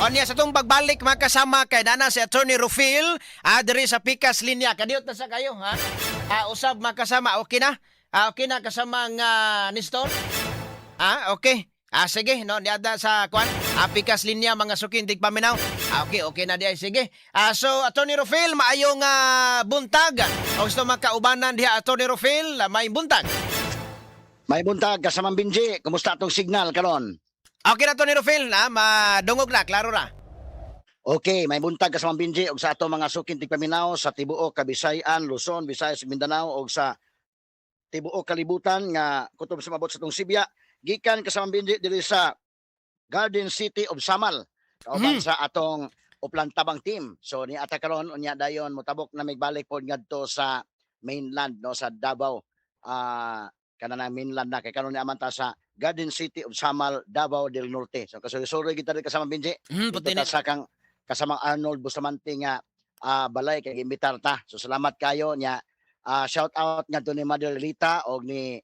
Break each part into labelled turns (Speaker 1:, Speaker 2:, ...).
Speaker 1: Onya, sa atong pagbalik, mga kasama, kay nana si Attorney Rufil diri sa Pikas Linya. Kadiyot na sa kayo, ha? Usab, mga kasama, okay na? Okay na, kasama nga Nestor? Okay. Sige, no, niada sa kwan. Pikas Linya, mga suking tigpaminaw. Okay, okay na diay, sige. So Attorney Rufil, maayong buntag. O gusto makaubanan diha, Attorney Rufil, may buntag.
Speaker 2: May buntag, kasamang Benji, kumusta atong signal karon?
Speaker 1: Okay na, Attorney Rufil, na madungog na, klaro na.
Speaker 2: Okay, may buntag, kasamang Benji, og sa ato mga suking tigpaminaw sa tibuok Kabisayan, Luzon, Visayas, Mindanao og sa tibuok kalibutan nga kutob sa mabot sa atong sibya, gikan, kasamang Benji, diri sa Garden City of Samal kauban sa atong Oplan Tabang team. So ni ata karon, unya dayon motabok na migbalik pod ngadto sa mainland, no, sa Davao. Kana na mainland na kay karon ni aman ta sa Garden City of Samal, Davao del Norte. So kasuri-suri kita diri, kasamang Benji.
Speaker 1: Puti
Speaker 2: Dito
Speaker 1: na.
Speaker 2: Ta sa kang kasamang Arnold Bustamante nga balay kay imbitar ta. So salamat kayo nya. Shout out ngadto ni Mother Lita og ni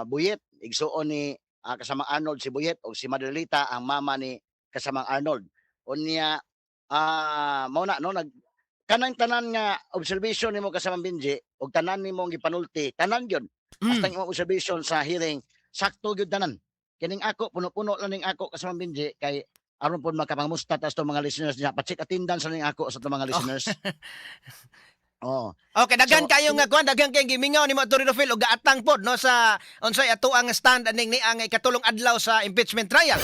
Speaker 2: Buyet, igsuon ni kasamang Arnold si Buyet, og si Mother Lita ang mama ni kasamang Arnold. Unya mao na, no, nag kanang tanan nga observation nimo, kasamang Benji, og tanan nimong gipanulti, tanan gyud. Hasta imong observation sa hearing, sakto gyud tanan. Kining ako, puno-puno lang ning ako, kasamang Benji, kay aron pod makapangamusta ta sa atong mga listeners niya. Pa-check attendance ning ako sa atong mga listeners. Oh.
Speaker 1: Okay, daghan
Speaker 2: So,
Speaker 1: kayo nga kuan, daghan kay gimingaw nimo, Attorney Rufil, og gaatang pod, no, sa unsay ato ang stand aning ni ang ikatulong adlaw sa impeachment trial.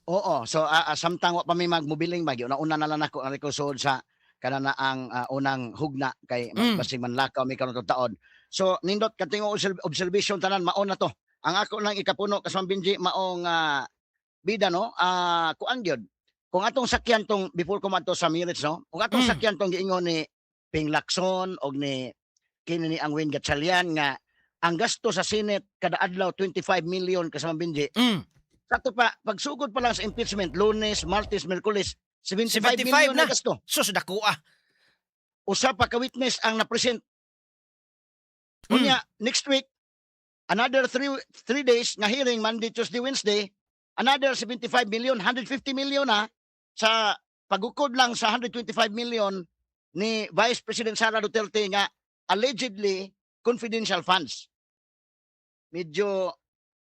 Speaker 2: Oo, so samtang wa pa mi magmobiling ba, una na lang ako ang rekusod sa kana na ang unang hugna kay basig manlakaw mi karon taon. So nindot katingo observation tanan, mao na to. Ang ako lang ikapuno, kasamang Benji, maong bida, no, kuan gyud. Kung atong sakyan tong before ko madto sa merits, no, kung atong sakyan tong giingon ni Ping Lacson og ni kini ni ang Win Gatchalian nga ang gasto sa Senate kada adlaw 25 million, kasamang Benji. Sakto pa, pagsugod pa lang sa impeachment, Lunes, Martes, Miyerkules, 75
Speaker 1: 75
Speaker 2: million
Speaker 1: na.
Speaker 2: na gasto.
Speaker 1: Sus, dako ah.
Speaker 2: Usa pa ka witness ang na-present. Unya, next week, another 3 days nga hearing, Monday, Tuesday, Wednesday, another 75 million, 150 million na sa pagukod lang sa 125 million ni Vice President Sara Duterte nga allegedly confidential funds. Medyo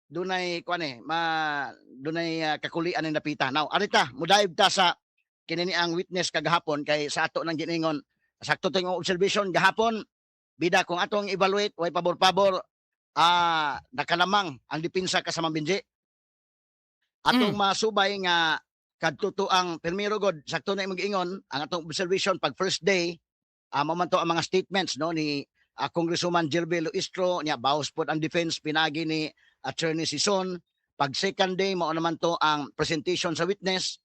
Speaker 2: dunay kuan eh, ma dunay kakulian ng napita. Now, arita, mudive ta sa kini ni ang witness kagahapon kay sa ato nang giningon, sakto to yung observation gahapon, bida. Kung atong evaluate, way pabor-pabor, nakalamang ang depensa, kasamang Benji. Atong masubay nga kadto to ang pirmiro god, sakto na imong giingon ang atong observation pag first day, mao man to ang mga statements, no, ni Congresswoman Gerville Luistro niya, bawas pod ang defense pinagi ni Attorney Sison. Pag second day, mao naman to ang presentation sa witness,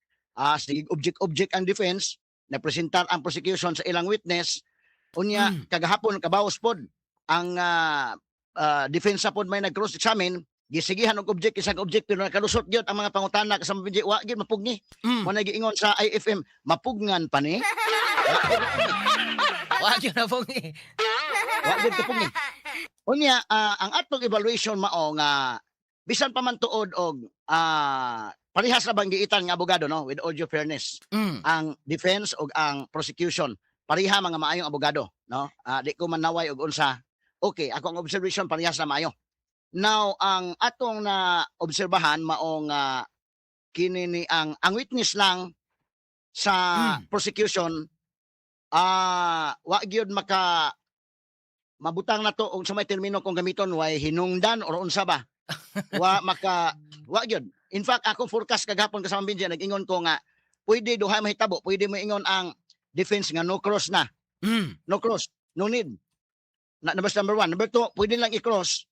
Speaker 2: sige object object ang defense, na presentar ang prosecution sa ilang witness. Unya kagahapon kabawas pod ang defense pod, may nag cross examine, gisigihan og object isang object pero nakalusot gyud ang mga pangutana, kasama Benji, wa gyud mapugni. Mo na giingon sa IFM, mapugngan pa ni.
Speaker 1: Wa gyud na pong eh.
Speaker 2: Wa gyud kapugni. Unya ang atong evaluation mao nga bisan pa man tuod og parehas ra bang giitan nga abogado, no, with all due fairness, ang defense og ang prosecution pareha mga maayong abogado, no. Di ko man naway og unsa. Okay, ako ang observation, parehas na maayo. Now, ang atong na obserbahan maong kini ni ang witness lang sa prosecution, wa gyud maka mabutang na to og sa may termino kung gamiton, way hinungdan or unsa ba, wa maka wa gyud. In fact, ako forecast kagahapon, kasama Benji, nag-ingon ko nga pwede duha mahitabo. Pwede moingon ang defense nga no cross na, no cross, no need na, number number one. Number two, pwede lang i-cross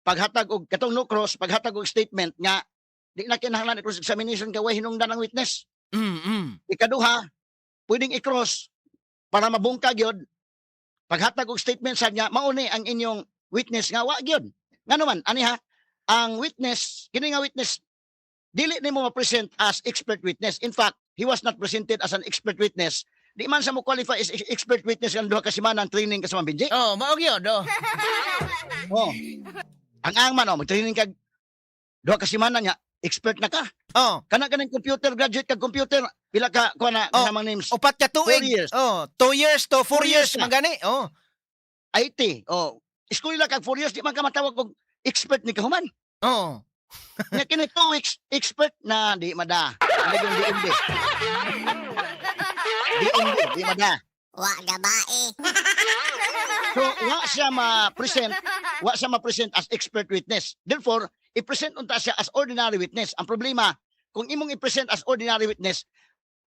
Speaker 2: paghatag og katong no cross, paghatag og statement nga di na kinahanglan i-cross examination kay way hinungdan ang witness. Ikaduha, pwedeng i-cross para mabungka gyud paghatag og statement sa nga mao ni ang inyong witness nga wa gyud. Ngano man ani ha, ang witness kini nga witness dili nimo ma-present as expert witness. In fact, he was not presented as an expert witness. Di man sa mo qualify as expert witness ang 2 ka semana ang training, kasama Benji.
Speaker 1: Oh, mao gyud oh.
Speaker 2: Oh. Ang man oh, mag-training kag 2 ka semana niya. Expert na ka.
Speaker 1: Oh.
Speaker 2: Kana kaning computer, graduate kag computer, pila ka kuha na
Speaker 1: Oh.
Speaker 2: mga names?
Speaker 1: Upat ka
Speaker 2: 4
Speaker 1: tuig.
Speaker 2: years.
Speaker 1: Oh, 2 years to 4
Speaker 2: 4
Speaker 1: years
Speaker 2: years na.
Speaker 1: magani. Oh.
Speaker 2: IT. Oh, eskwela kag 4 years, di man ka matawag og expert ni kahuman. Nya kini 2 weeks expert na, di mada. Ano yung DND? DND, di mada.
Speaker 3: Wa gabae.
Speaker 2: So, wa siya ma-present as expert witness. Therefore, i-present unta siya as ordinary witness. Ang problema, kung imong i-present as ordinary witness,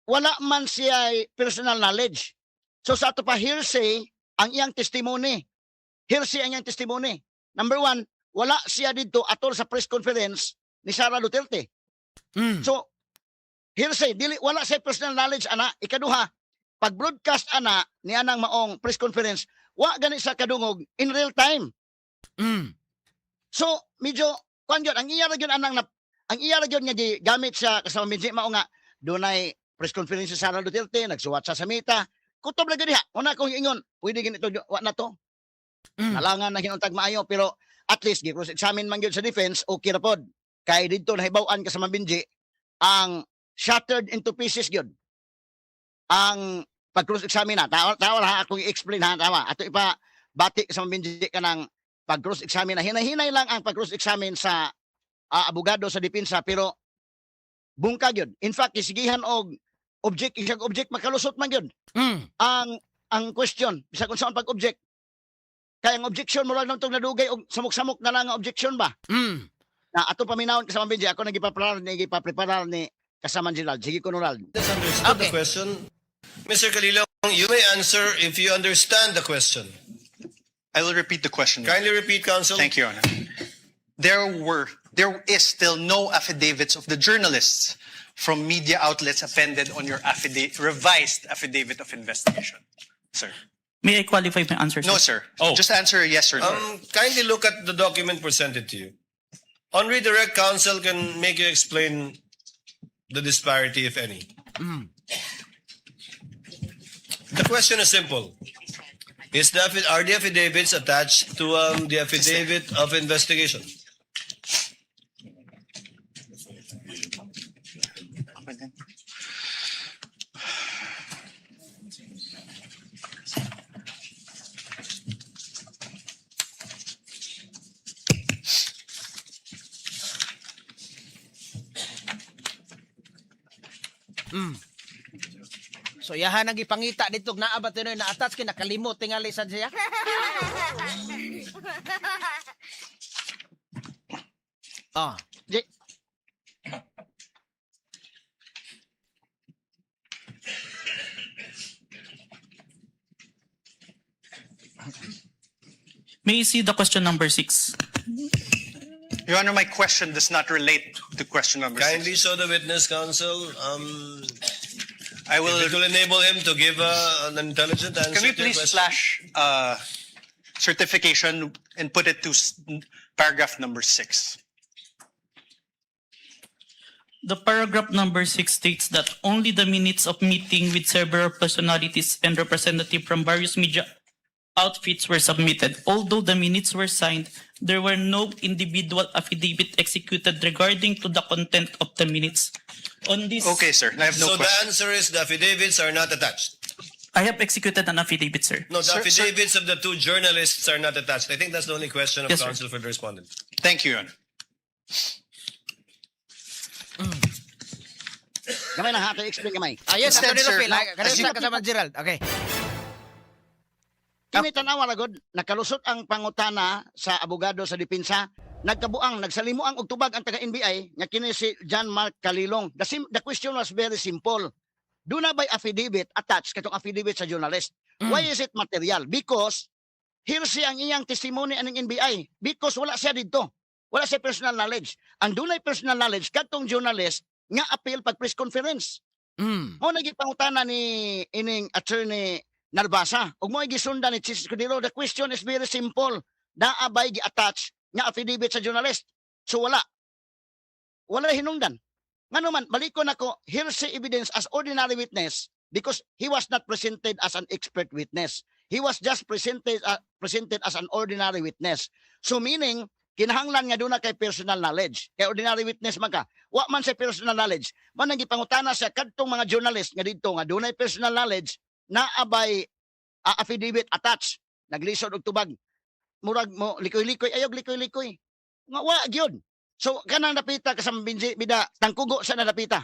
Speaker 2: wala man siya personal knowledge. So sa ato pa, hearsay ang iyang testimony. Hearsay ang iyang testimony. Number one, wala siya dito atol sa press conference ni Sara Duterte. So, hearsay, dili, wala siya personal knowledge ana. Ikaduha, pag broadcast ana ni anang maong press conference, wa gani sa kadungog in real time. So, medyo kuan gyud ang iya ra gyud anang ang iya ra gyud nga gigamit siya kasama medyo mao nga dunay press conference si Sara Duterte, nagsuwat siya sa Meta. Kutob ra gyud diha. Una kong ingon, pwede ganito, wa na to. Nalangan na hinuntag maayo, pero at least gi cross examine man gyud sa defense, okay ra pod. Kay didto nahibaw-an kasama Benji ang shattered into pieces gyud ang pag cross examine na. Tawa tawa ha akong i-explain ha, tawa. Ato ipa bati kasama Benji kanang pag cross examine na hinay-hinay lang ang pag cross examine sa abogado sa depensa, pero bungka gyud. In fact, isigihan og object, isag object, makalusot man gyud ang question bisag unsaon pag-object. Kay ang objection mo lang tong nadugay og samok-samok na lang ang objection ba. Na ato paminawon kasama Benji, ako nang gipapreparar ni kasama Gerald. Sige ko, Ronald.
Speaker 4: Just understood the question. Mr. Kalilong, you may answer if you understand the question.
Speaker 5: I will repeat the question, Your
Speaker 4: Kindly repeat, counsel.
Speaker 5: Thank you, Your Honor. There is still no affidavits of the journalists from media outlets appended on your revised affidavit of investigation, sir.
Speaker 6: May I qualify my answer, sir?
Speaker 5: No, sir.
Speaker 6: Oh.
Speaker 5: Just answer yes or no.
Speaker 4: Kindly look at the document presented to you. On redirect, counsel can make you explain the disparity, if any. The question is simple. Are the affidavits attached to the affidavit of investigation?
Speaker 1: So yahan ang gipangita dito naa ba tinoy na attach kay nakalimot tingali sad siya. Ah.
Speaker 6: May I see the question number 6?
Speaker 5: Your Honor, my question does not relate to question number
Speaker 4: Kindly
Speaker 5: 6.
Speaker 4: show the witness, counsel.
Speaker 5: I will.
Speaker 4: If it will enable him to give an intelligent answer
Speaker 5: Can we
Speaker 4: to your
Speaker 5: please
Speaker 4: question.
Speaker 5: flash certification and put it to paragraph number 6?
Speaker 6: The paragraph number 6 states that only the minutes of meeting with several personalities and representatives from various media outfits were submitted. Although the minutes were signed, there were no individual affidavit executed regarding to the content of the minutes. On this,
Speaker 5: Okay, sir. I have no
Speaker 4: So the
Speaker 5: question.
Speaker 4: answer is the affidavits are not attached.
Speaker 6: I have executed an affidavit, sir.
Speaker 4: No, the
Speaker 5: Sir, sir.
Speaker 4: affidavits of the two journalists are not attached. I think that's the only question of
Speaker 6: Yes, sir.
Speaker 4: counsel for the respondent.
Speaker 5: Thank you, Your Honor.
Speaker 2: Gamay na ha, ato explain gamay.
Speaker 1: Ah, yes,
Speaker 5: Instead,
Speaker 1: Attorney
Speaker 5: sir,
Speaker 1: Rufil.
Speaker 5: now,
Speaker 1: Kanina
Speaker 5: as you-
Speaker 1: sa kasama Gerald. Okay.
Speaker 2: Kini tanawa ra gud, nakalusot ang pangutana sa abogado sa depensa. Nagkabuang, nagsalimuang og tubag ang taga NBI nga kini si John Mark Kalilong. The question was very simple. Duna bay affidavit attached katong affidavit sa journalist? Why is it material? Because hearsay ang iyang testimony aning NBI because wala siya didto. Wala siya personal knowledge. Ang dunay personal knowledge kadtong journalist nga appeal pag press conference. Mao na gipangutana ni ining Attorney Narbasa. Ug mo gisundan ni Chiz Escudero. The question is very simple. Naa bay gi-attach nga affidavit sa journalist? So wala. Wala hinungdan. Ngano man, balikon ako, hearsay evidence as ordinary witness because he was not presented as an expert witness. He was just presented as an ordinary witness. So meaning, Kinahanglan nga duna kay personal knowledge. Kay ordinary witness man ka. Wa man sa personal knowledge. Man ang gipangutana sa kadtong mga journalist nga didto nga dunay personal knowledge na abay affidavit attached. Naglisod og tubag. Murag mo likoy-likoy, ayog likoy-likoy. Nga wa gyud. So kanang dapita kasama Benji bida tangkugo sa na dapita.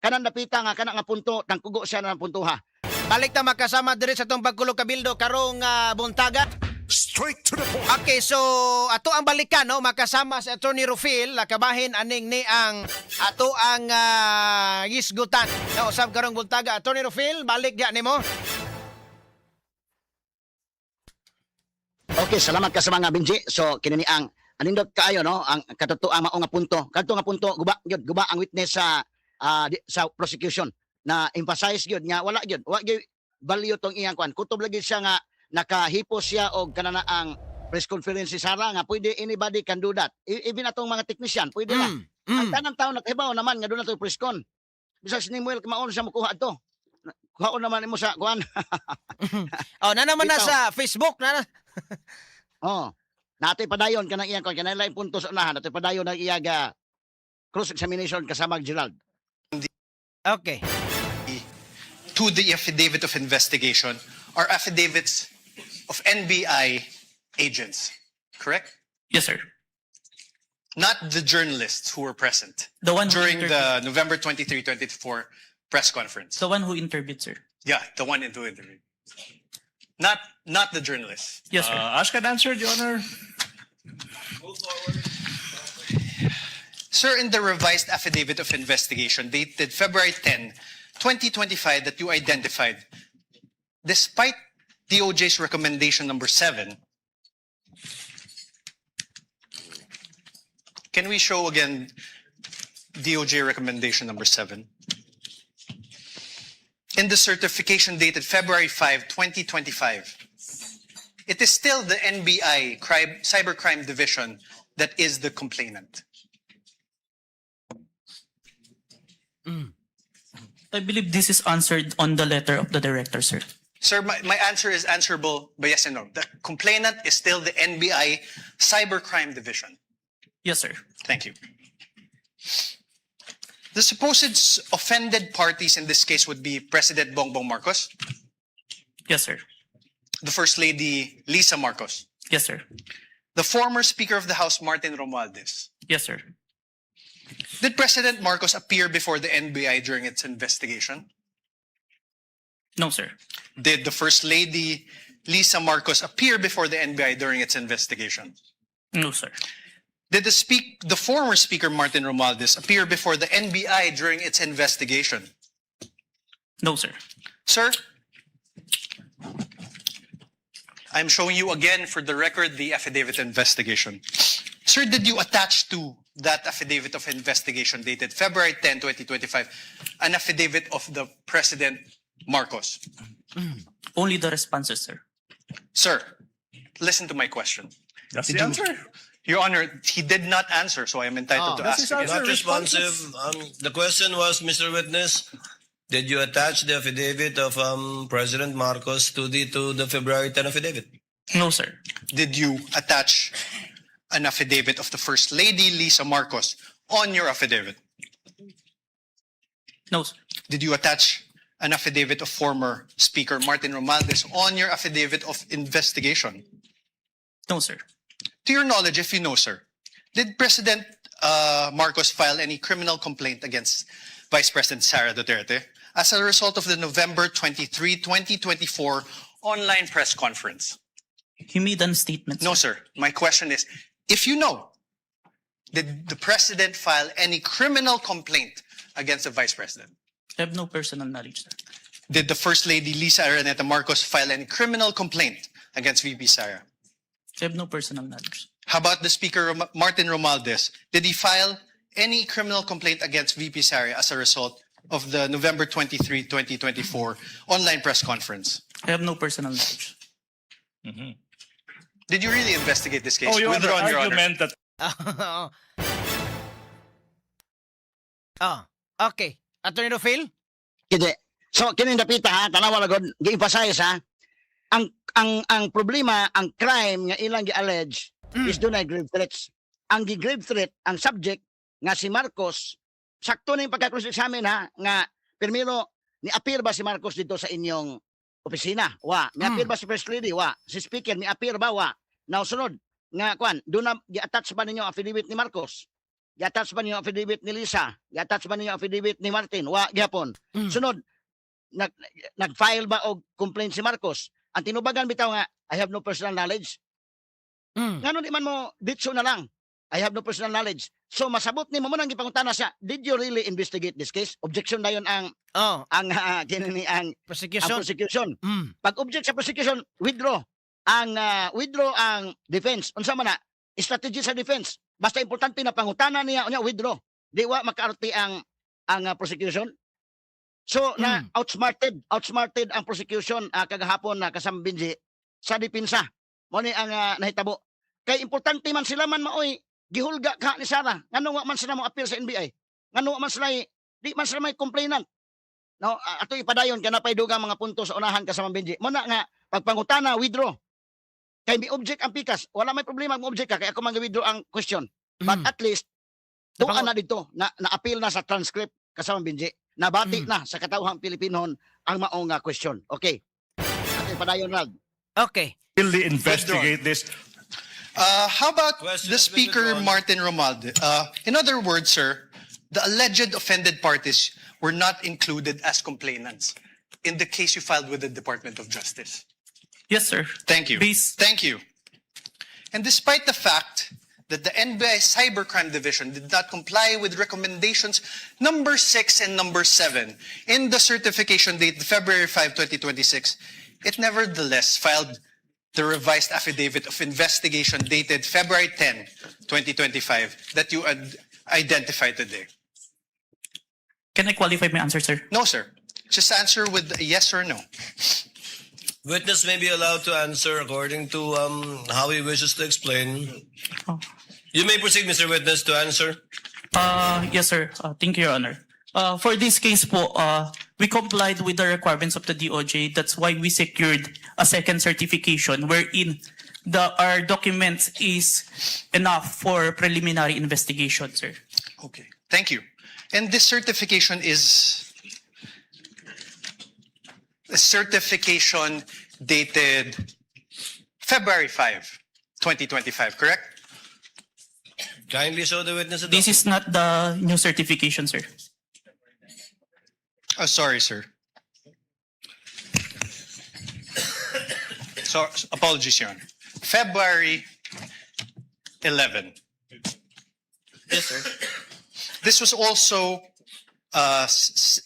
Speaker 2: Kanang dapita nga kana nga punto tangkugo siya na punto ha.
Speaker 1: Balik ta makasama diri sa atong Pagkulog Kabildo karong buntaga.
Speaker 3: Straight to the point.
Speaker 1: Okay, so ato ang balikan, no, makasama si Attorney Rufil kabahin aning ni ang ato ang gisgutan. No, usab karong buntaga. Attorney Rufil, balik diya nimo.
Speaker 2: Okay, salamat ka sa mga Benji. So kini ni ang anindot kaayo, no, ang katotoo mao nga punto. Kadto nga punto guba gyud, guba ang witness sa sa prosecution na emphasize gyud nga wala gyud, wa gyud value tong iyang kuan. Kutob lagi siya nga nakahipos siya og kanana ang press conference si Sara nga pwede, anybody can do that. Even atong mga technician pwede na. Ang tanang tao nakahibaw naman nga doon na to press con. Bisag si Nimuel maon siya mokuha adto. Kuhaon naman nimo sa kuan.
Speaker 1: Oh, na naman na
Speaker 2: Bitaw.
Speaker 1: sa Facebook na.
Speaker 2: Oh. Natoy padayon kanang iyang kuan, kanang laing punto sa unahan, natoy padayon ang iyang cross examination kasama Gerald.
Speaker 1: Okay.
Speaker 5: To the affidavit of investigation are affidavits of NBI agents, correct?
Speaker 6: Yes, sir.
Speaker 5: Not the journalists who were present
Speaker 6: The one who
Speaker 5: during
Speaker 6: interviewed,
Speaker 5: the November 23, 24 press conference.
Speaker 6: The one who interviewed, sir.
Speaker 5: Yeah, the one in the interview. Not the journalists.
Speaker 6: Yes, sir.
Speaker 3: Ask and answer, Your Honor.
Speaker 5: Sir, in the revised affidavit of investigation dated February 10, 2025, that you identified, despite DOJ's recommendation number 7, can we show again DOJ recommendation number 7? In the certification dated February 5, 2025, it is still the NBI crime, Cybercrime Division that is the complainant.
Speaker 6: I believe this is answered on the letter of the director, sir.
Speaker 5: Sir, my answer is answerable by yes and no. The complainant is still the NBI Cybercrime Division.
Speaker 6: Yes, sir.
Speaker 5: Thank you. The supposed offended parties in this case would be President Bongbong Marcos,
Speaker 6: Yes, sir.
Speaker 5: The First Lady Lisa Marcos,
Speaker 6: Yes, sir.
Speaker 5: The former Speaker of the House Martin Romualdez.
Speaker 6: Yes, sir.
Speaker 5: Did President Marcos appear before the NBI during its investigation?
Speaker 6: No, sir.
Speaker 5: Did the First Lady Lisa Marcos appear before the NBI during its investigation?
Speaker 6: No, sir.
Speaker 5: Did the former Speaker Martin Romualdez appear before the NBI during its investigation?
Speaker 6: No, sir.
Speaker 5: Sir, I'm showing you again for the record the affidavit investigation. Sir, did you attach to that affidavit of investigation dated February 10, 2025, an affidavit of the President Marcos?
Speaker 6: Only the responses, sir.
Speaker 5: Sir, listen to my question.
Speaker 3: That's
Speaker 5: Did
Speaker 3: the answer.
Speaker 5: Your Honor, he did not answer, so I am entitled
Speaker 1: Oh.
Speaker 5: to
Speaker 3: That's
Speaker 5: ask
Speaker 3: his
Speaker 5: again.
Speaker 3: answer.
Speaker 4: Not responsive. The question was, Mr. Witness, did you attach the affidavit of President Marcos to the February 10 affidavit?
Speaker 6: No, sir.
Speaker 5: Did you attach an affidavit of the First Lady Lisa Marcos on your affidavit?
Speaker 6: No, sir.
Speaker 5: Did you attach an affidavit of former Speaker Martin Romualdez on your affidavit of investigation?
Speaker 6: No, sir.
Speaker 5: To your knowledge, if you know, sir, did President Marcos file any criminal complaint against Vice President Sara Duterte as a result of the November 23, 2024 online press conference?
Speaker 6: He made an statement.
Speaker 5: No,
Speaker 6: Sir.
Speaker 5: sir. My question is, if you know, did the president file any criminal complaint against the vice president?
Speaker 6: I have no personal knowledge, sir.
Speaker 5: Did the First Lady Lisa Araneta Marcos file any criminal complaint against VP Sara?
Speaker 6: I have no personal knowledge.
Speaker 5: How about the Speaker Martin Romualdez? Did he file any criminal complaint against VP Sara as a result of the November 23, 2024 online press conference?
Speaker 6: I have no personal knowledge.
Speaker 5: Did you really investigate this case?
Speaker 3: Oh, Your Honor,
Speaker 5: Withdrawn, Your Honor.
Speaker 3: Argument that
Speaker 1: Oh. Okay. Attorney Rufil?
Speaker 2: Kini. So kini dapita ha, tanawa la god, gi-emphasize ha. Ang problema, ang crime nga ilang gi-allege is dunay grave threats. Ang gi-grave threat ang subject nga si Marcos. Sakto na yung pagka-cross examine ha, nga primero, ni appear ba si Marcos dito sa inyong opisina? Wa. Ni appear ba si First Lady? Wa. Si Speaker ni appear ba? Wa. Now sunod nga kwan, do na gi-attach ba ninyo ang affidavit ni Marcos? Gi-attach ba ninyo ang affidavit ni Lisa? Gi-attach ba ninyo ang affidavit ni Martin? Wa gihapon. Sunod, nag-file ba og complaint si Marcos? Ang tinubagan bitaw nga, "I have no personal knowledge." Ngano di man mo ditso na lang, "I have no personal knowledge"? So masabot nimo mo nang gipangutana siya, "Did you really investigate this case?" Objection na yun ang ang kini ni ang
Speaker 1: Prosecution.
Speaker 2: Prosecution. Pag object sa prosecution, withdraw ang defense. Unsa man na? Strategy sa defense. Basta importante na pangutana niya, unya withdraw. Di wa makaarti ang prosecution. So na outsmarted ang prosecution kagahapon na, kasama Benji, sa depensa. Mo ni ang nahitabo. Kay importante man, sila man maoy gihulga ka ni Sara. Ngano wa man sila mo appeal sa NBI? Ngano wa man sila, di man sila may complainant? No, ato ipadayon kay napay dugang mga punto sa unahan, kasama Benji. Mo na nga pagpangutana, withdraw. Kay mi object ang pikas, wala may problema mo object ka kay ako man withdraw ang question. But at least tuan na dito na na-appeal na sa transcript, kasama Benji. Nabati na sa katawhang Pilipinon ang maong question. Okay. Ato ipadayon, Rald.
Speaker 1: Okay.
Speaker 3: Really investigate this.
Speaker 5: How about
Speaker 4: Question
Speaker 5: the
Speaker 4: has been
Speaker 5: Speaker
Speaker 4: withdrawn.
Speaker 5: Martin Romualdez? In other words, sir, the alleged offended parties were not included as complainants in the case you filed with the Department of Justice.
Speaker 6: Yes, sir.
Speaker 5: Thank you.
Speaker 6: Based
Speaker 5: Thank you. And despite the fact that the NBI Cybercrime Division did not comply with recommendations number 6 and number 7 in the certification date February 5, 2026, it nevertheless filed the revised affidavit of investigation dated February 10, 2025 that you identified today.
Speaker 6: Can I qualify my answer, sir?
Speaker 5: No, sir. Just answer with a yes or no.
Speaker 4: Witness may be allowed to answer according to how he wishes to explain.
Speaker 6: Oh.
Speaker 4: You may proceed, Mr. Witness, to answer.
Speaker 6: Yes, sir. Thank you, Your Honor. For this case po, we complied with the requirements of the DOJ. That's why we secured a second certification wherein our documents is enough for preliminary investigation, sir.
Speaker 5: Okay, thank you. And this certification is a certification dated February 5, 2025, correct?
Speaker 4: Kindly show the witness the
Speaker 6: This is not the new certification, sir.
Speaker 5: Oh, sorry, sir. So, apologies, Your Honor. February 11.
Speaker 6: Yes, sir.
Speaker 5: This was also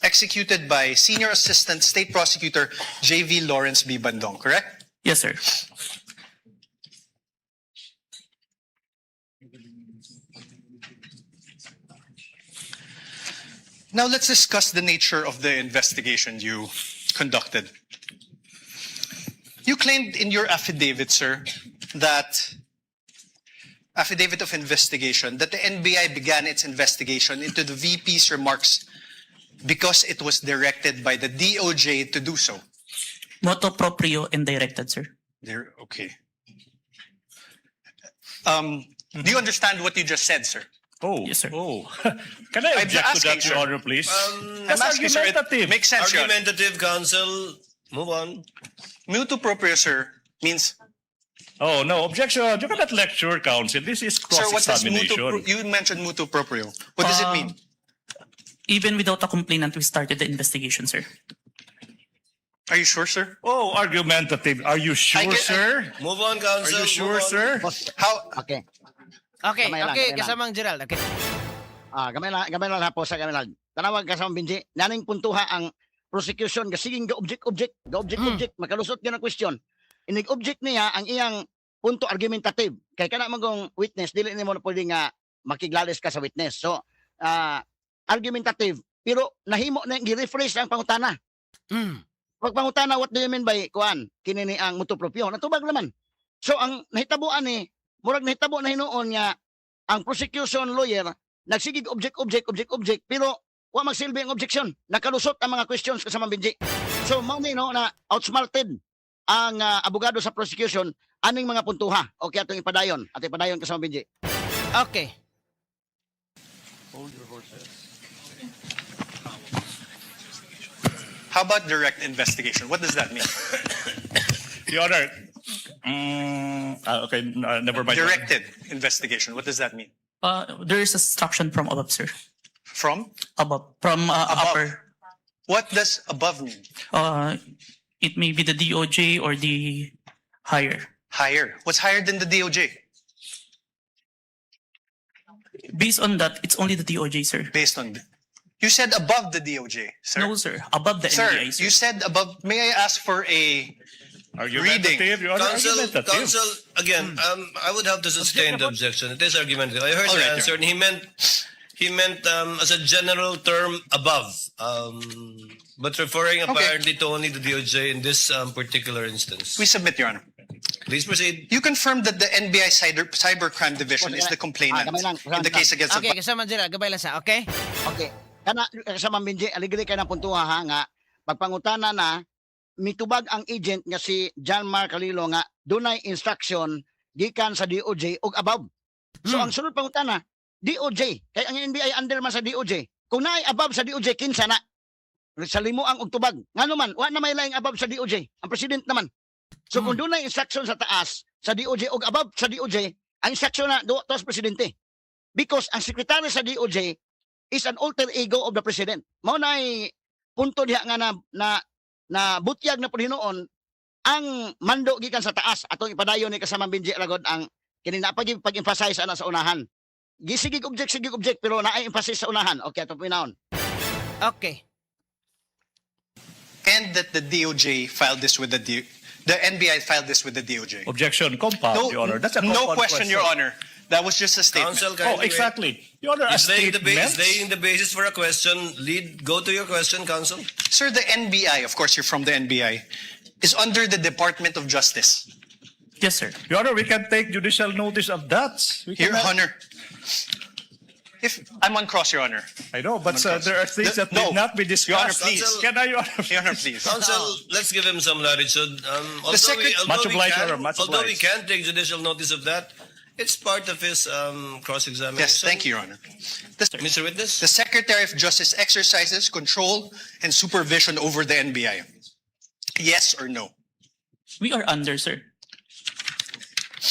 Speaker 5: executed by Senior Assistant State Prosecutor J.V. Lawrence B. Bandong, correct?
Speaker 6: Yes, sir.
Speaker 5: Now let's discuss the nature of the investigation you conducted. You claimed in your affidavit, sir, that affidavit of investigation that the NBI began its investigation into the VP's remarks because it was directed by the DOJ to do so.
Speaker 6: Motu proprio and directed, sir.
Speaker 5: There, okay. Do you understand what you just said, sir?
Speaker 3: Oh,
Speaker 6: Yes, sir.
Speaker 3: oh. Can I
Speaker 5: I'm
Speaker 3: object to
Speaker 5: asking,
Speaker 3: that, Your
Speaker 5: sir.
Speaker 3: Honor, please?
Speaker 5: I'm
Speaker 3: That's
Speaker 5: asking, sir. It
Speaker 3: argumentative.
Speaker 5: makes sense, Your Honor.
Speaker 4: Argumentative, counsel. Move on.
Speaker 5: Motu proprio, sir, means
Speaker 3: Oh, no, objection. You cannot lecture, counsel. This is
Speaker 5: Sir, what does mutu
Speaker 3: cross-examination.
Speaker 5: You mentioned mutu proprio. What does it mean?
Speaker 6: Even without a complainant, we started the investigation, sir.
Speaker 5: Are you sure, sir?
Speaker 3: Oh, argumentative. Are you sure, sir?
Speaker 4: Move on,
Speaker 3: Are
Speaker 4: counsel.
Speaker 3: you sure,
Speaker 4: Move on.
Speaker 3: sir?
Speaker 2: Boss,
Speaker 5: How
Speaker 2: okay.
Speaker 1: Okay,
Speaker 2: Gamay lang,
Speaker 1: okay,
Speaker 2: gamay lang.
Speaker 1: kasamang Gerald. Okay.
Speaker 2: Ah, gamay lang po sa gamay lang. Tanawag ka sa Benji, naning puntuha ang prosecution gasiging ga object object, ga object object, makalusot gyud ang question. Inig object niya ang iyang punto argumentative. Kay kana magong witness, dili nimo na pwede nga makiglalis ka sa witness. So, argumentative pero nahimo na gi-rephrase ang pangutana. Pag pangutana, "What do you mean by kuan?" Kini ni ang motu proprio. Natubag naman. So ang nahitabuan ni murag nahitabo na hinuon nga ang prosecution lawyer nagsigig object object object object pero wa magsilbi ang objection. Nakalusot ang mga questions, kasama Benji. So mao ni no na outsmarted ang abogado sa prosecution aning mga puntuha. Okay, atong ipadayon. Atong ipadayon, kasama Benji.
Speaker 1: Okay.
Speaker 5: How about direct investigation? What does that mean?
Speaker 3: Your Honor, okay, never mind.
Speaker 5: Directed investigation. What does that mean?
Speaker 6: There is instruction from above, sir.
Speaker 5: From?
Speaker 6: Above, from
Speaker 5: Above.
Speaker 6: upper.
Speaker 5: What does above mean?
Speaker 6: It may be the DOJ or the higher.
Speaker 5: Higher. What's higher than the DOJ?
Speaker 6: Based on that, it's only the DOJ, sir.
Speaker 5: Based on. You said above the DOJ, sir.
Speaker 6: No, sir. Above the
Speaker 5: Sir,
Speaker 6: NBI, sir.
Speaker 5: you said above. May I ask for a
Speaker 3: Argumentative, Your Honor,
Speaker 4: Counsel,
Speaker 3: argumentative.
Speaker 4: counsel, again, I would have to sustain the objection. It is argumentative. I heard
Speaker 5: All
Speaker 4: the
Speaker 5: right, Your
Speaker 4: answer, and he meant as a general term above, but referring apparently to only the DOJ in this particular instance.
Speaker 5: We submit, Your Honor.
Speaker 4: Please proceed.
Speaker 5: You confirmed that the NBI Cybercrime Division is the complainant
Speaker 2: Ah, gamay lang.
Speaker 5: in the case against
Speaker 1: Okay,
Speaker 5: the
Speaker 1: kasama Gerald, gabay lang sa. Okay?
Speaker 2: Okay. Kana sa Ma'am Benji, aligri kay ng puntuha ha nga pagpangutana na mitubag ang agent nga si John Mark Calilo nga dunay instruction gikan sa DOJ ug above. So ang sunod pangutana, DOJ kay ang NBI under man sa DOJ. Kung naay above sa DOJ, kinsa na? Sa limo ang og tubag. Ngano man, wa na may laing above sa DOJ. Ang president naman. So kung dunay instruction sa taas sa DOJ ug above sa DOJ, ang instruction na do to sa presidente. Because ang secretary sa DOJ is an alter ego of the president. Mao nay punto diha nga na butyag na pud hinuon ang mando gikan sa taas atong ipadayon ni kasamang Benji Aragod ang kini na pag pag-emphasize ana sa unahan. Gisigig object, sige object, pero naay emphasis sa unahan. Okay, ato pinaon.
Speaker 1: Okay.
Speaker 5: And that the DOJ filed this with the NBI filed this with the DOJ.
Speaker 3: Objection, compound,
Speaker 5: No,
Speaker 3: Your Honor. That's a
Speaker 5: no
Speaker 3: compound
Speaker 5: question, Your Honor. That was just a statement.
Speaker 4: Counsel,
Speaker 3: Oh,
Speaker 4: kindly wait.
Speaker 3: exactly. Your Honor, a
Speaker 4: He's laying the,
Speaker 3: statement.
Speaker 4: he's laying the basis for a question. Lead. Go to your question, counsel.
Speaker 5: Sir, the NBI, of course, you're from the NBI, is under the Department of Justice.
Speaker 6: Yes, sir.
Speaker 3: Your Honor, we can take judicial notice of that. We
Speaker 5: Your
Speaker 3: cannot-
Speaker 5: Honor, if I'm on cross, Your Honor.
Speaker 3: I know, but there are things that
Speaker 5: No.
Speaker 3: need not be
Speaker 5: Your Honor,
Speaker 3: discussed.
Speaker 5: please.
Speaker 3: Can I, Your Honor?
Speaker 5: Your Honor, please.
Speaker 4: Counsel, let's give him some latitude. Although although
Speaker 3: Much
Speaker 4: we
Speaker 3: obliged,
Speaker 4: can,
Speaker 3: Your Honor, much
Speaker 4: although we
Speaker 3: obliged.
Speaker 4: can take judicial notice of that, it's part of his cross-examination.
Speaker 5: Yes, thank you, Your Honor.
Speaker 4: Mr. Witness?
Speaker 5: The Secretary of Justice exercises control and supervision over the NBI. Yes or no?
Speaker 6: We are under, sir.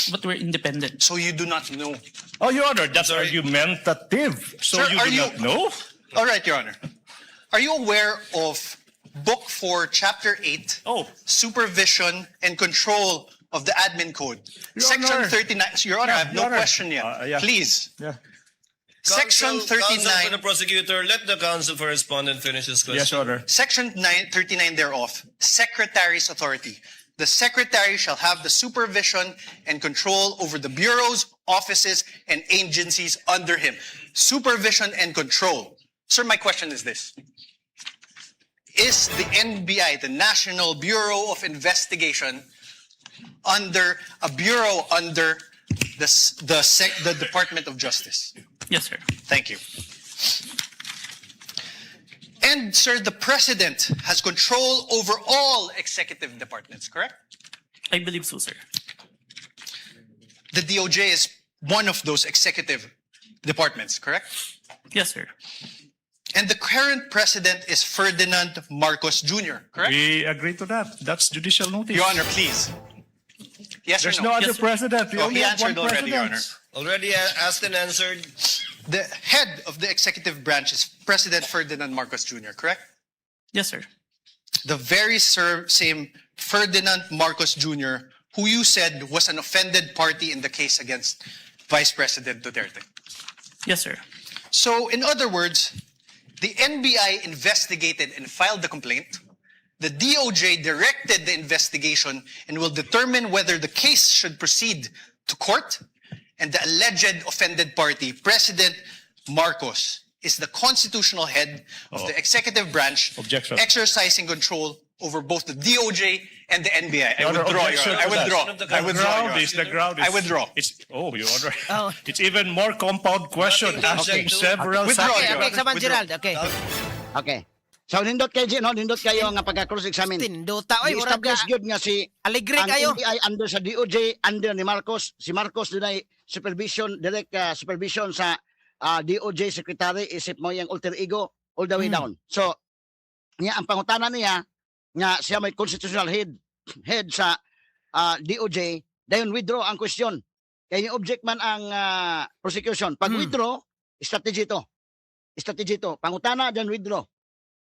Speaker 6: But we're independent.
Speaker 5: So you do not know.
Speaker 3: Oh, Your Honor, that's
Speaker 4: Sorry.
Speaker 3: argumentative. So
Speaker 5: Sir,
Speaker 3: you
Speaker 5: are
Speaker 3: do
Speaker 5: you-
Speaker 3: not know?
Speaker 5: All right, Your Honor. Are you aware of Book 4, Chapter 8,
Speaker 3: Oh.
Speaker 5: Supervision and Control of the Admin Code?
Speaker 3: Your
Speaker 5: Section
Speaker 3: Honor.
Speaker 5: 39. Your Honor, I have no
Speaker 3: Your Honor.
Speaker 5: question yet.
Speaker 3: Yeah.
Speaker 5: Please.
Speaker 3: Yeah.
Speaker 5: Section
Speaker 4: Counsel for
Speaker 5: 39.
Speaker 4: the prosecutor, let the counsel for respondent finish his question.
Speaker 3: Yes, Your Honor.
Speaker 5: Section 9, 39 thereof, Secretary's authority. The Secretary shall have the supervision and control over the bureaus, offices, and agencies under him. Supervision and control. Sir, my question is this. Is the NBI, the National Bureau of Investigation, under a bureau under the Department of Justice?
Speaker 6: Yes, sir.
Speaker 5: Thank you. And, sir, the president has control over all executive departments, correct?
Speaker 6: I believe so, sir.
Speaker 5: The DOJ is one of those executive departments, correct?
Speaker 6: Yes, sir.
Speaker 5: And the current president is Ferdinand Marcos Jr., correct?
Speaker 3: We agree to that. That's judicial notice.
Speaker 5: Your Honor, please. Yes
Speaker 3: There's
Speaker 5: or no?
Speaker 3: no other
Speaker 6: Yes, sir.
Speaker 3: president. We
Speaker 5: Oh,
Speaker 3: only
Speaker 5: he
Speaker 3: have one
Speaker 5: answered already, Your Honor.
Speaker 3: president.
Speaker 4: Already asked and answered.
Speaker 5: The head of the executive branch is President Ferdinand Marcos Jr., correct?
Speaker 6: Yes, sir.
Speaker 5: The very same Ferdinand Marcos Jr., who you said was an offended party in the case against Vice President Duterte.
Speaker 6: Yes, sir.
Speaker 5: So, in other words, the NBI investigated and filed the complaint. The DOJ directed the investigation and will determine whether the case should proceed to court. And the alleged offended party, President Marcos, is the constitutional head of the executive branch,
Speaker 3: Objection.
Speaker 5: Exercising control over both the DOJ and the NBI. I
Speaker 3: Your Honor,
Speaker 5: withdraw, Your
Speaker 3: objection
Speaker 5: Honor. I
Speaker 3: to that.
Speaker 5: withdraw. I
Speaker 3: The
Speaker 5: withdraw,
Speaker 3: ground
Speaker 5: Your Honor.
Speaker 3: is, the ground is.
Speaker 5: I withdraw.
Speaker 3: It's, oh, Your Honor.
Speaker 1: Oh.
Speaker 3: It's even more compound question
Speaker 4: Nothing to
Speaker 3: asking
Speaker 4: object to.
Speaker 3: several
Speaker 5: Withdraw,
Speaker 1: Okay,
Speaker 5: Your
Speaker 1: okay,
Speaker 5: Honor.
Speaker 1: kasamang
Speaker 5: Withdraw.
Speaker 1: Gerald. Okay.
Speaker 2: Okay. So nindot kay no, nindot kayo nga pagka cross examine.
Speaker 1: Tindota oy, murag
Speaker 2: Establish gyud nga si
Speaker 1: alegre
Speaker 2: ang
Speaker 1: kayo.
Speaker 2: NBI under sa DOJ, under ni Marcos, si Marcos dunay supervision, direct supervision sa DOJ secretary, isip mo yung alter ego all the way down. So niya ang pangutana niya nga siya may constitutional head head sa DOJ, dayon withdraw ang question. Kay ni object man ang prosecution. Pag withdraw, strategy to. Strategy to. Pangutana then withdraw.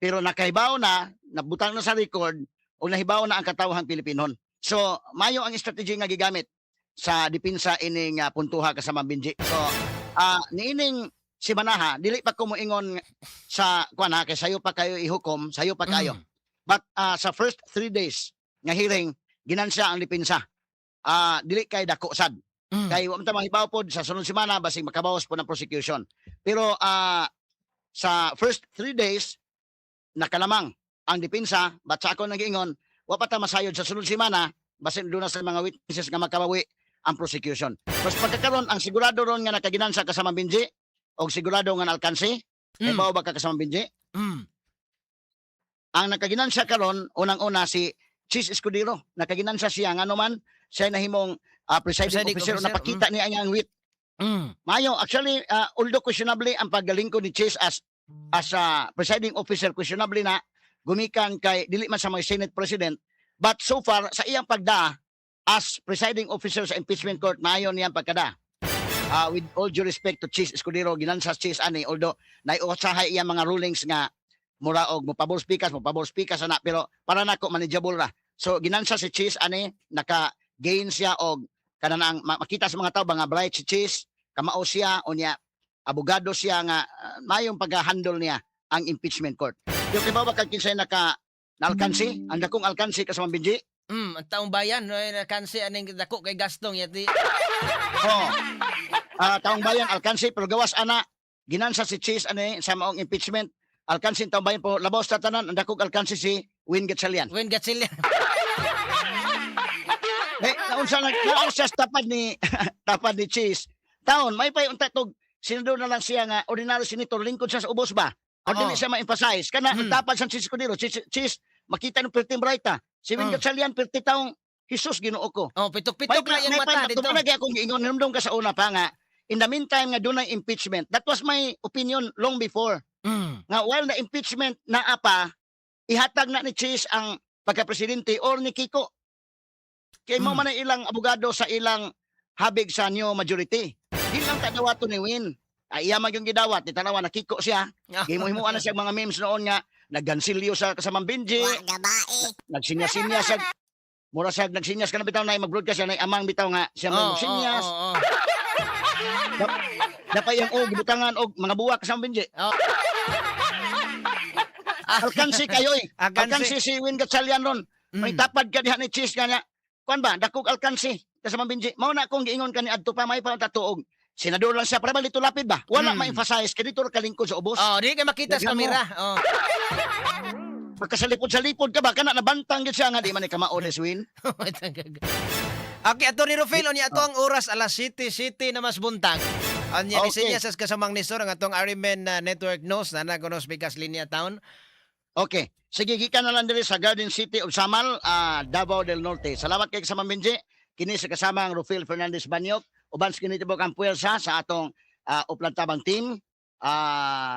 Speaker 2: Pero nakahibaw na, nabutang na sa record o nahibaw na ang katawhang Pilipinon. So, mayo ang strategy nga gigamit sa depensa ining puntuha kasama Benji. So, niining si Manaha, dili pa ko moingon sa kuan ha, kay sayo pa kayo ihukom, sayo pa kayo. But sa first 3 days nga hearing, ginansya ang depensa. Dili kay dako sad. Kay wa man ta mahibaw pod sa sunod semana basig makabawas po ng prosecution. Pero sa first 3 days nakalamang ang depensa, but sa ako nagiingon, wa pa ta masayod sa sunod semana basin doon na sa mga witnesses nga makabawi ang prosecution. Tapos pagkakaron ang sigurado ron nga nakaginansa kasama Benji og sigurado nga naalkansi, mm. Ba ka kasama Benji?
Speaker 1: Mm.
Speaker 2: Ang nakaginansa karon unang-una si Chis Escudero. Nakaginansa siya ngano man siya nahimong presiding
Speaker 1: Presiding
Speaker 2: officer,
Speaker 1: officer,
Speaker 2: napakita niya ang wit. Mayo actually, although questionably ang paggalingkod ni Chis as presiding officer, questionably na gumikan kay dili man sa mga Senate President, but so far sa iyang pagda as presiding officer sa impeachment court, maayo niyang pagkada. With all due respect to Chis Escudero, ginansa Chis ani, although naiusahay iyang mga rulings nga mura og mo pabor speakers ana, pero para nako manageable ra. So ginansa si Chis ani, naka gain siya og kanang makita sa mga tao ba nga bright si Chis, kamao siya, unya abogado siya nga mayong pag-handle niya ang impeachment court. Yung kay ba kag kinsay naka naalkansi, ang dakong alkansi kasama Benji?
Speaker 1: Ang taong bayan no nakansi aning dako kay Gastong yati.
Speaker 2: Oh. Taong bayan alkansi, pero gawas ana ginansa si Chis ani sa maong impeachment. Alkansi ang taong bayan po labaw sa tanan, ang dakong alkansi si Win Gatchalian.
Speaker 1: Win Gatchalian.
Speaker 2: Eh, naunsa na naunsa sa tapad ni Chis. Taon may pay unta tog senador na lang siya nga ordinary senator, lingkod siya sa ubos ba. O dili siya ma-emphasize kana tapad sa Chis Escudero. Chis, Chis makita ng perting brighta. Si Win Gatchalian perti taong Jesus Ginoo ko.
Speaker 1: Oh, pitok-pitok na iyang mata dito.
Speaker 2: May akong giingon hinumdum ka sa una pa nga in the meantime nga dunay impeachment. That was my opinion long before. Nga while the impeachment naa pa, ihatag na ni Chis ang pagka-presidente or ni Kiko. Kay mo man ang ilang abogado sa ilang habig sa new majority. Di lang ta dawaton ni Win. Ay, iya man yung gidawat, ni tanawa na Kiko siya. Gihimo-himuan na siya mga memes noon nga naggansilyo sa kasamang Benji, nagsinya-sinya sa mura siya nagsinyas kana bitaw na mag-broadcast siya na amang bitaw nga siya may magsinyas.
Speaker 1: Oo, oo.
Speaker 2: Napay ang og gibutangan og mga buwak kasamang Benji. Alkansi kayo eh.
Speaker 1: Alkansi.
Speaker 2: Alkansi si Win Gatchalian ron. May tapad ka diha ni Chis nga niya. Kuan ba, dakog alkansi kasamang Benji. Mao na akong giingon kani adto pa may pa tatuog. Senador lang siya para ba dito lapid ba? Wala ma-emphasize kay dito ra kalingkod sa ubos.
Speaker 1: Oh, di kay makita sa
Speaker 2: Daghan mo.
Speaker 1: kamera. Oh.
Speaker 2: Pagkasalipod-salipod ka ba kana nabantang gyud siya nga di man ni kamao ni Win.
Speaker 1: Okay, Atty. Rufil, unya ato ang oras alas 7, 7 na mas buntag. Unya okay.
Speaker 2: Okay.
Speaker 1: Sa kasamang nisor ang atong Arimen Network News na nagonos Bigas Linya Town.
Speaker 2: Okay. Sige, gikan na lang diri sa Garden City of Samal, Davao del Norte. Salamat kay kasamang Benji. Kini sa kasamang Rufil Fernandez Banyok. Uban sa kini tibok ang puwersa sa atong Uplan Tabang team.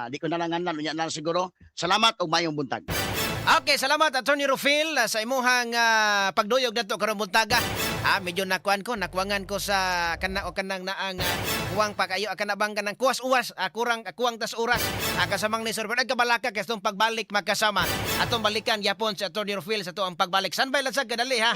Speaker 2: Di ko na lang nganlan, unya na lang siguro. Salamat ug maayong buntag.
Speaker 1: Okay, salamat Attorney Rufil sa imuhang pagduyog nato karong buntaga. Medyo nakuan ko, nakuangan ko sa kana o kanang naang kuwang pa kayo kana bang kanang kuwas uwas, kurang kuwang tas oras. Kasamang ni Sir Bernard kabalaka kay atong pagbalik magkasama. Atong balikan yapon si Attorney Rufil sa tuang pagbalik. Sanbay lang sa kadali ha.